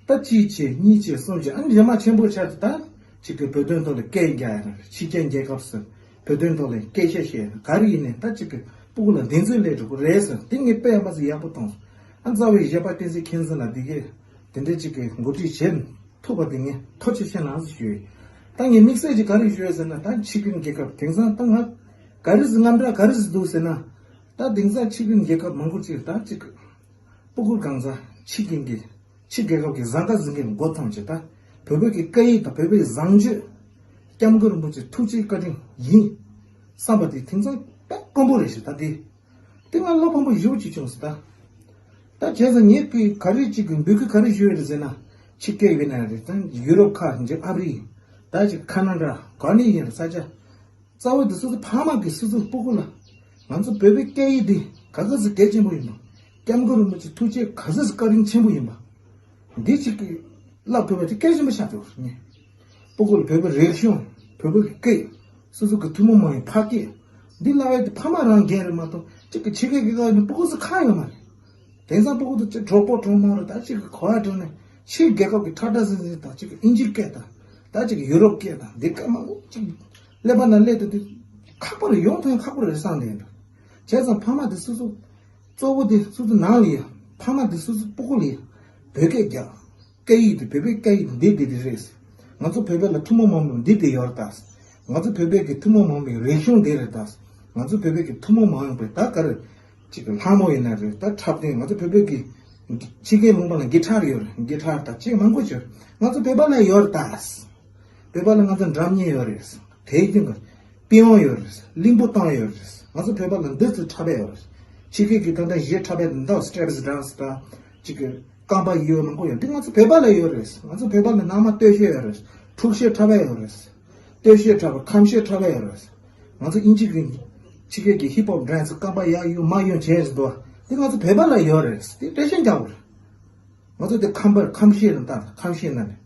ད་གཅིག་བྱས་གཉིས་བྱས་གསུམ་བྱས་ཨ་ནི་རྗེས་མ་ཆེན་པོ་ཆགས་ཏེ་ད་ཅིག་གི་བོད་དོན་ཐོག་ལ་སྐད་རྒྱག་ཡ་ཕྱི་རྒྱལ་རྒྱལ་ཁབ་སུ་བོད་དོན་ཐོག་ལ་སྐད་ཆ་བཤད་ཡ་ག་རེ་ཡིན་ནའི་ད་ཅིག་གི་སྤུ་གུ་ལ་གདེང་ཚོད་སླེབས་འགྲོ་གི་རེད་ཟེར་དེ་ངས་དཔེ་མ་ཚད་ཡག་པོ་མཐོང་སོང་། ཨ་རྩ་བའི་གཞས་པ་བསྟན་འཛིན་མཁྱེན་བརྩེ་ལགས་འདི་གས་དེ་འདྲ་ཅིག་གི་འགོ་ཁྲིད་བྱས་ཐུབ་པ་དེ་ངས་ཐུགས་རྗེ་ཆེ་གནང་ཞུ་ཡོད། ད་ངས་དམིགས་བསལ་གྱི་ག་རེ་ཞུ་ཡོད་ཟེར་ན་ད་ཕྱི་རྒྱལ་རྒྱལ་ཁབ་དེང་སང་ད་ང་ག་རེ་ཟེར་དངངས་སྐྲག་ག་རེ་ཟེར་འདུག་ཟེར་ན་ད་དེང་སང་ཕྱི་རྒྱལ་རྒྱལ་ཁབ་མང་པོ་ཅིག་ད་ཅིག་སྤུ་གུ་གང་ཟག་ཕྱི་རྒྱལ་གྱི་ཕྱི་རྒྱལ་ཁབ་ཀྱི་བཟའ་ཟླ་འཛིན་མཁན་མགོ་འཐོམས་བྱས་ད་བོད་བོད་ཀྱི་སྐད་ཡིག་དང་བོད་བོད་བཟང་སྤྱོད་སྐྱབས་མགོན་རིན་པོ་ཆེ་ཐུགས་རྗེ་བཀའ་དྲིན་ཡིན་བསམ་པ་དེ་དེང་སང་དཔེ་དཀོན་པོ་རེད་ཞེས་ད་དེ། དེ་ང་བློ་ཕམ་པོ་ཞེ་པོ་ཅིག་བྱུང་སོང་ད། ད་བྱས་ཙང་ངས་ཀྱི་ག་རེ་ཅིག་གི་འབོད་སྐུལ་ག་རེ་ཞུ་ཡོད་རེད་ཟེར་ན། ཕྱི་རྒྱལ་ཡིན་ན་རེད་ད་ཡུ་རོབ་ཁག་འདི་ཨ་རི། ད་ཅིག་ཁ་ན་ཌ་ག་ནས་ཡིན་རེད་ས་ཆ། རྩ་བའི་དེ་སོ་སོ་ཕ་མ་གི་སོ་སོ་སྤུ་གུ་ལ། ང་ཚོ་བོད་པའི་སྐད་ཡིག་འདི་ག་ཚོད་ཅིག་གལ་ཆེན་པོ་ཡིན་པ། སྐྱབས་མགོན་རིན་པོ་ཆེ་ཐུགས་རྗེ་ག་ཚོད་ཅིག་བཀའ་དྲིན་ཆེན་པོ་ཡིན་པ། འདི་ཅིག་གི་བསླབ་དགོས་པ་དེ་གལ་ཆེན་པོ་ཆགས་འདུག་ངས། སྤུ་གུ་ལ་བོད་པའི་རིག་གཞུང་བོད་པའི་སྐད། སོ་སོ་གི་ཐུན་མོང་མ་ཡིན་ཕ་སྐད། འདི་བསླབ་ཡ་དེ་ཕ་མ་རང་འགན་རེད་མ་གཏོགས་གཅིག་གི་ཕྱི་རྒྱལ་གྱི་སྐད་ནི་སྤུ་གུ་ཚོ་ཁག་ཡོད་མ་རེད། དེང་སང་སྤུ་གུ་དེ་ཅིག་གྲོགས་པོ་གྲོགས་མོ་རེད། ད་ཅིག་གི་གོ་བ་དྲངས་ནས་ཕྱིའི་རྒྱལ་ཁབ་ཀྱི་ཁྲ་ཁྲ་ཟིང་ཟིང་དང་ཅིག་གི་ཨིན་ཇི་སྐད་དང་ད་ཅིག་གི་ཡུ་རོབ་སྐད་དང་འདི་སྐད་མང་པོ་ཅིག་ཀླད་པ་ནང་སླེབས་ཏེ་དེ་ཁག་པོ་རེད། ཡོང་ཐོན་ཁག་པོ་རེད་བསམ་བསྡད་ཡིན། བྱས་ཙང་ཕ་མ་དེ་སོ་སོ་གཙོ་བོ་དེ་སོ་སོ་ནང་ལ་ཡ། ཕ་མ་དེ་སོ་སོ་སྤུ་གུ་ལ་ཡ་བོད་སྐད་རྒྱག་སྐད་ཡིག་དེ་བོད་པའི་སྐད་ཡིག་དེ་འདི་འདི་འདི་རེད། ང་ཚོ་བོད་པ་ལ་ཐུན་མོང་མ་ཡིན་པ་འདི་འདི་ཡོད་རེད་ད། ང་ཚོ་བོད་པའི་གི་ཐུན་མོང་མ་ཡིན་པའི་རིག་གཞུང་འདི་རེད་ད། ང་ཚོ་བོད་པའི་གི་ཐུན་མོང་མ་ཡིན་པའི་ད་ག་རེ་ཅིག་གི་ལྷ་མོ་ཡིན་ན་རེད། ད་འཁྲབ་སྟོན་ང་ཚོ་བོད་པའི་གི་ཕྱི་རྒྱལ་ལུང་པ་ལ་གི་ཊར་ཡོད་རེད། གི་ཊར་ད་ཅིག་མང་པོ་ཅིག་ང་ཚོ་བོད་པ་ལ་ཡོད་རེད་ད། བོད་པ་ལ་ང་ཚོ་སྒྲ་སྙན་ཡོད་རེད། དེའི་སྟེང་གི་པི་ཝང་ཡོད་རེད། གླིང་བུ་བཏང་ཡོད་རེད། ང་ཚོ་བོད་པ་ལ་འདི་ཚོ་འཁྲབ་པ་ཡོད་རེད། ཕྱི་རྒྱལ་གྱི་ད་ལྟ་གཞས་འཁྲབ་པ་འདི་འདྲ་སི་ཊེབ་སི་ཌན་སི་དང་ཅིག་གི་རྐང་པ་ཡོད་མང་པོ་ཡོད། འདི་ང་ཚོ་བོད་པ་ལ་ཡོད་རེད། ང་ཚོ་བོད་པ་ལ་ནང་མ་སྟོད་གཞས་ཡོད་རེད། འཁྲུག་གཞས་འཁྲབ་པ་ཡོད་རེད། སྟོད་གཞས་འཁྲབ་པ་ཁམས་གཞས་འཁྲབ་པ་ཡོད་རེད། ང་ཚོ་ཨིན་ཇི་གི་ཕྱི་རྒྱལ་གྱི་ཧིབ་ཧོབ་ཌན་སི་རྐང་པ་ཡར་གཡུག་མར་གཡུག་བྱས་ཟིན་འདུག་འདི་ང་ཚོ་བོད་པ་ལ་ཡོད་རེད། འདི་འགྲེལ་བཤད་རྒྱག་དགོས་རེད། ང་ཚོ་དེ་ཁམས་པ་ཁམས་གཞས་ལ་ལྟ། ཁམས་གཞས་ན་ནི་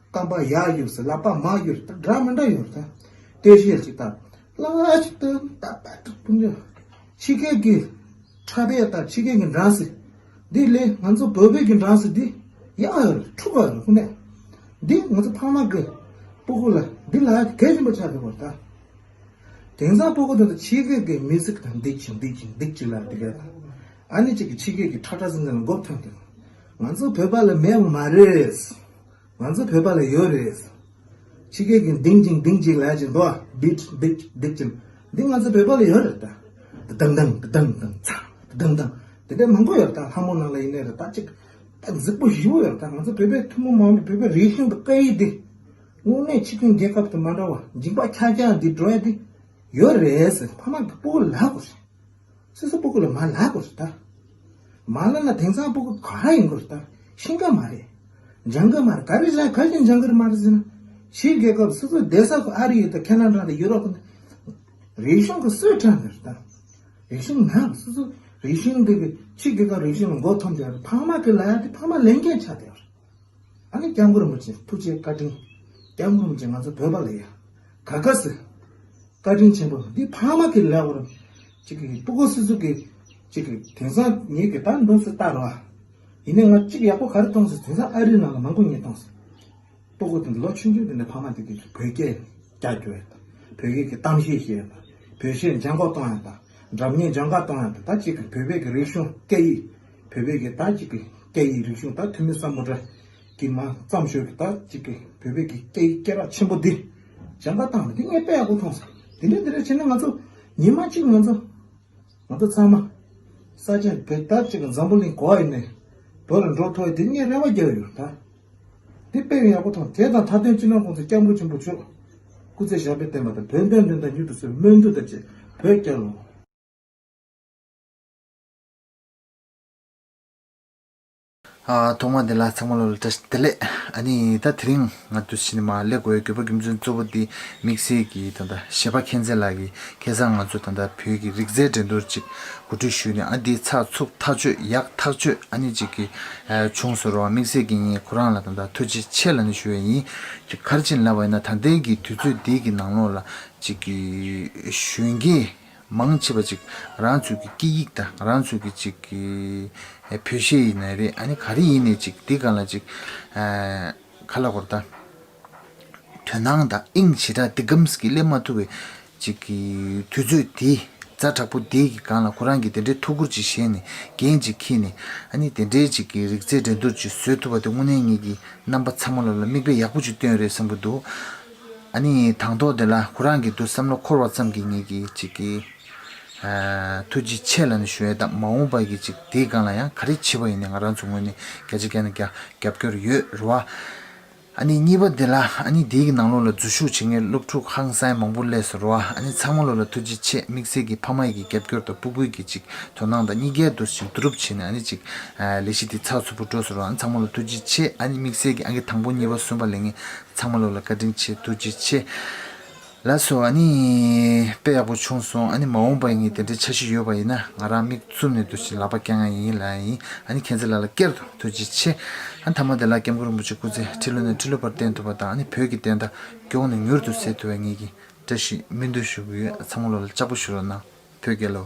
རྐང་པ་ཡར་གཡུག་ཟེར། ལག་པ་མར་གཡུག་ཟེར། སྒྲ་མི་འདྲ་ཡོད་རེད་ད། སྟོད་གཞས་ཅིག་ལྟ། ལ་ཅིག་ཏུ་ཏ་པ་ཏུ་ཕུ་ཉོ། ཕྱི་རྒྱལ་གྱི་འཁྲབ་པའི་ལྟ། ཕྱི་རྒྱལ་གྱི་ཌན་སི་འདི་ལས་ང་ཚོ་བོད་པའི་གི་ཌན་སི་འདི་ཡག་ཡོད་རེད། འཁྲུག་པ་ཡོད་རེད་ཁོ་ནས། འདི་ང་ཚོ་ཕ་མ་གི་སྤུ་གུ་ལ་འདི་ལ་གལ་ཆེན་པོ་ཆགས་ཡོད་པ་རེད་ད། དེང་སང་སྤུ་གུ་དེ་ཚོ་ཕྱི་རྒྱལ་གྱི་མི་ཟིག་དང་འདི་ཅིག་འདི་ཅིག་འདི་ཅིག་ལ་འདི་ག་དང་། ཨ་ནི་ཅིག་གི་ཕྱི་རྒྱལ་གྱི་ཁྲ་ཁྲ་ཟིང་ཟིང་ལ་མགོ་ཐོན་ཏེ། ང་ཚོ་བོད་པ་ལ་མེད་པ་མ་རེད། ང་ཚོ་བོད་པ་ལ་ཡོད་རེད། ཕྱི་རྒྱལ་གྱི་འདིང་ཅིག་འདིང་ཅིག་ལ་ཅིག་འདུག་འདི་འདི་འདི་ཅིག་འདི་ང་ཚོ་བོད་པ་ལ་ཡོད་རེད་ད། དང་དང་དང་དང་ཚ་དང་དང་དེ་འདྲ་མང་པོ་ཡོད་རེད་ད། ལྷ་མོ་ནང་ལ་ཡིན་ནའི་རེད་ད། ཅིག་ད་གཟིགས་པོ་ཞེ་པོ་ཡོད་རེད་ད། ང་ཚོ་བོད་པའི་ཐུན་མོང་མ་ཡིན་པའི་བོད་པའི་རིག་གཞུང་དང་སྐད་ཡིག་འདི། དངོས་གནས་ཕྱི་རྒྱལ་རྒྱལ་ཁབ་དང་མ་འདྲ་བ་འཇིགས་པ་ཁྱག་ཁྱག་འདི་འགྲོ་ཡ་འདི་ཡོད་རེད་ཟེར། ཕ་མ་གི་སྤུ་གུ་ལབ་དགོས་རེད། སོ་སོ་སྤུ་གུ་ལ་མ་ལབ་དགོས་རེད་ད། མ་ལབ་ན་དེང་སང་སྤུ་གུ་ག་རེ་ཡིན་དགོས་རེད་ད། ཤེས་ཀ་མ་རེད། སྦྱང་གི་མ་རེད། ག་རེ་བྱ་ག་རེ་སྦྱང་གི་མ་རེད་ཟེར་ན། ཕྱིའི་རྒྱལ་ཁབ་སོ་སོའི་སྡོད་ས་ཁུལ་ཨ་རི་ཡོད་དང་ཁེ་ན་ཌ་དང་ཡུ་རོབ་དང་། རིག་གཞུང་གི་སྲོལ་བཏང་གི་རེད་ད། རིག་གཞུང་ནང་སོ་སོ་རིག་གཞུང་འདི་གི་ཕྱི་རྒྱལ་ཁབ་རིག་གཞུང་ལ་མགོ་འཐོམ་བྱས་རེད། ཕ་མ་གི་ལབ་ཡ་དེ་ཕ་མ་ལས་འགན་ཆགས་བསྡད་ཡོད་རེད། ཨ་ནི་སྐྱབས་མགོན་རིན་པོ་ཆེ་ཐུགས་རྗེ་བཀའ་དྲིན། སྐྱབས་མགོན་རིན་པོ་ཆེ་ང་ཚོ་བོད་པ་ལ་ཡ་ག་ག་སི་བཀའ་དྲིན་ཆེན་པོ་འདི་ཕ་མ་གི་ལས་བར་ཅིག་གི་སྤུ་གུ་སི་སུ་གི་ཅིག་གི་དེང་སང་ངེད་ཀྱི་ད་འདུག་སེ་ལྟ་རོགས། ཡིན་ནའི་ང་གཅིག་ཡག་པོ་ག་རེ་མཐོང་སོང་། དེང་སང་ཨ་རི་ནང་ལ་མང་པོ་ངས་མཐོང་སོང་། སྤུ་གུ་དེ་ལོ་ཆུང་ཆུང་དེ་ནས་ཕ་མ་དེ་གི་བོད་སྐད་རྒྱག་རྒྱུ་ཡོད་དང་། བོད་སྐད་ཀྱི་གཏམ་བཤད་བཤད་ཡོད་དང་། བོད་གཞས་སྦྱང་ག་གཏོང་ཡོད་དང་། སྒྲ་སྙན་སྦྱང་ག་གཏོང་ཡོད་དང་། ད་ཅིག་གི་བོད་པའི་གི་རིག་གཞུང་སྐད་ཡིག་བོད་པའི་གི་ད་ཅིག་གི་སྐད་ཡིག་རིག་གཞུང་ད་ཐུ་མི་སམ་བྷོ་ཊ་གི་མ་བརྩམས་ཤོག་གི་ད་ཅིག་གི་བོད་པའི་གི་སྐད་ཡིག་སྐད་གྲགས་ཆེན་པོ་འདི་སྦྱང་ག་བཏང་ནས་འདི་ངས་དཔེ་ཡག་པོ་མཐོང་སོང་། འདི་འདྲ་འདི་འདྲ་བྱས་ན་ང་ཚོ་ཉི་མ་གཅིག་ང་ཚོ་ང་ཚོ་ཚང་མ་ས་ཆ་བོད་ད་ཅིག་གི་འཛམ་བུ་གླིང་ག་པར་ཡིན་ནའི་བོད་ལ་འགྲོ་ཐུབ་ཡ་དེ་ངས་རེ་བ་རྒྱག་ཡོད་ད། འདི་དཔེ་ཡག་པོ་མཐོང་། དེ་དང་མཐའ་དོན་སྤྱི་ནོར་༸གོང་ས་༸སྐྱབས་མགོན་ཆེན་པོ་མཆོག་སྐུ་ཚེ་ཞབས་པད་བརྟན་པ་དང་། བོད་དོན་དོན་དང་མྱུར་དུ་གསལ་བའི་སྨོན་འདུན་དང་བཅས་བོད་རྒྱལ་ལོ། ཨ། ཐོག་མ་དེ་ལ་ཚང་མ་ལོ་ལ་བཀྲ་ཤིས་བདེ་ལེགས། ཨ་ནི་ད་དེ་རིང་ང་ཚོ་ཕྱི་ནས་མར་སླེབས་དགོས་ཡ་དགོས་པ་རྒྱུ་མཚན་གཙོ་བོ་དེ་དམིགས་བསལ་གྱི་ད་ལྟ་གཞས་པ་མཁྱེན་བརྩེ་ལགས་ཀྱིས་ཁ་སང་ང་ཚོ་ད་ལྟ་བོད་ཀྱི་རིག་རྩལ་འགྲན་བསྡུར་ཅིག་གོ་སྒྲིག་ཞུས་ནས། ཨ། འདི་ཚགས་ཚུད་ཐག་ཆོད་ཡག་ཐག་ཆོད་ཨ་ནི་ཅིག་གི་ཨ་བྱུང་སོང་རོགས། དམིགས་བསལ་གྱི་ངས་ཁོ་རང་ལ་ད་ལྟ་ཐུགས་རྗེ་ཆེ་ལབ་ནས་ཞུ་ཡ་ཡིན། ཅིག་ག་རེ་བྱས་ནས་ལབ་པ་ཡིན་ན། ད་ལྟའི་གི་དུས་ཚོད་འདི་གི་ནང་ལོགས་ལ་ཅིག་གི་གཞོན་སྐྱེས་མང་ཆེ་བ་ཅིག་རང་ཚོའི་གི་སྐད་ཡིག་དང་རང་ཚོའི་གི་ཅིག་གི་ཨེ་བོད་གཞས་ཡིན་ནའི་རེད། ཨ་ནི་ག་རེ་ཡིན་ནའི་ཅིག་འདི་སྒང་ལ་ཅིག་ཨ་ག་ལབ་དགོས་རེད་ད། དོ་སྣང་དང་དབྱིངས་ཞེ་དྲག་འདི་གམ་ཟིག་གི་སླེབས་མ་ཐུབ་པའི་ཅིག་གི་དུས་ཚོད་དེ་ཛ་དྲག་པོ་དེ་གི་སྒང་ལ་ཁོ་རང་གིས་དེ་འདྲའི་ཐུགས་ཁུར་ཅིག་བཞེས་ནས་འགན་ཅིག་འཁྱེར་ནས། ཨ་ནི་དེ་འདྲའི་ཅིག་གི་རིག་རྩལ་འགྲན་བསྡུར་ཅིག་བཟོས་ཐུབ་པ་དེ་དངོས་གནས་ངེད་ཀྱི་རྣམ་པ་ཚང་མ་ལོ་ལ་མིག་དཔེ་ཡག་པོ་ཅིག་སྟོན་རེད་བསམ་གྱི་འདུག་ཨ་ནི་དང་ཐོག་དེ་ལ་ཁོ་རང་གི་འདུག་བསམ་བློ་འཁོར་བ་ཙམ་གྱིས་ངེད་ཀྱིས་ཅིག་གི་ཨ་ཐུགས་རྗེ་ཆེ་ལབ་ནས་ཞུ་ཡས་དང་། མ་འོངས་པ་གི་ཅིག་དེའི་སྒང་ལ་ཡང་ག་རེ་བྱེད་པ་ཡིན་ནའི་ང་རང་ཚོ་ངོས་ནས་བརྒྱ་ཆ་བརྒྱ་ནས་བརྒྱ་རྒྱབ་སྐྱོར་ཡོད་རེད་བ། ཨ་ནི་གཉིས་པ་དེ་ལ་ཨ་ནི་དེའི་གི་ནང་ལོགས་ལ་འཛུལ་ཞུགས་བྱེད་མཁན་སློབ་ཕྲུག་ཧང་སང་མང་པོ་སླེབས་སོང་རེད་བ། ཨ་ནི་ཚང་མ་ལོ་ལ་ཐུགས་རྗེ་ཆེ། དམིགས་བསལ་གྱི་ཕ་མ་ཡི་གི་རྒྱབ་སྐྱོར་དང་སྤུ་གུའི་གི་ཅིག་དོ་སྣང་དང་གཉིས་ཀའི་འདུག་ཅིག་བསྡུ་རུབ་བྱས་ནས་ཨ་ནི་ཅིག་ཨ་ལས་གཞི་དེ་ཚགས་ཚུད་པོ་འགྲོ་སོང་རེད་བ། ཨ་ནི་ཚང་མ་ལ་ཐུགས་རྗེ་ཆེ། ཨ་ནི་དམིགས་བསལ་གྱི་ཨང་ཀི་དང་པོ་གཉིས་པ་གསུམ་པ་ལེན་མཁན་ཚང་མ་ལོ་ལ་བཀའ་དྲིན་ཆེ། ཐུགས་རྗེ་ཆེ། ལགས་སོ། ཨ་ནི་དཔེ་ཡག་པོ་བྱུང་སོང་། ཨ་ནི་མ་འོངས་པ་ཡིན་ངེས་དེ་འདྲའི་འཆར་གཞི་ཡོད་པ་ཡིན་ན་ང་རང་མིག་བཙུམ་ནས་འདུག་ཅིག་ལག་པ་བརྐྱང་ཡ་ཡིན་ལབ་ཡ་ཡིན། ཨ་ནི་མཁྱེན་བརྩེ་ལགས་ལ་བསྐྱར་དུ་ཐུགས་རྗེ་ཆེ། ཨ་ནི་མཐའ་མ་དེ་ལ་སྐྱབས་མགོན་རིན་པོ་ཆེ་སྐུ་ཚེ་ཁྲི་ལོ་ནས་ཁྲི་ལོ་བར་བརྟན་ཐུབ་པ་དང་། ཨ་ནི་བོད་ཀྱི་བདེན་མཐའ་མགྱོགས་ནས་མྱུར་དུ་གསལ་ཐུབ་པའི་ངེད་ཀྱིས་བཀྲ་ཤིས་སྨོན་འདུན་ཞུ་གི་ཡོད། ཚང་མ་ལོ་ལ་ལྕགས་པོ་བཞུ་རོགས་གནང་། བོད་རྒྱལ་ལོ།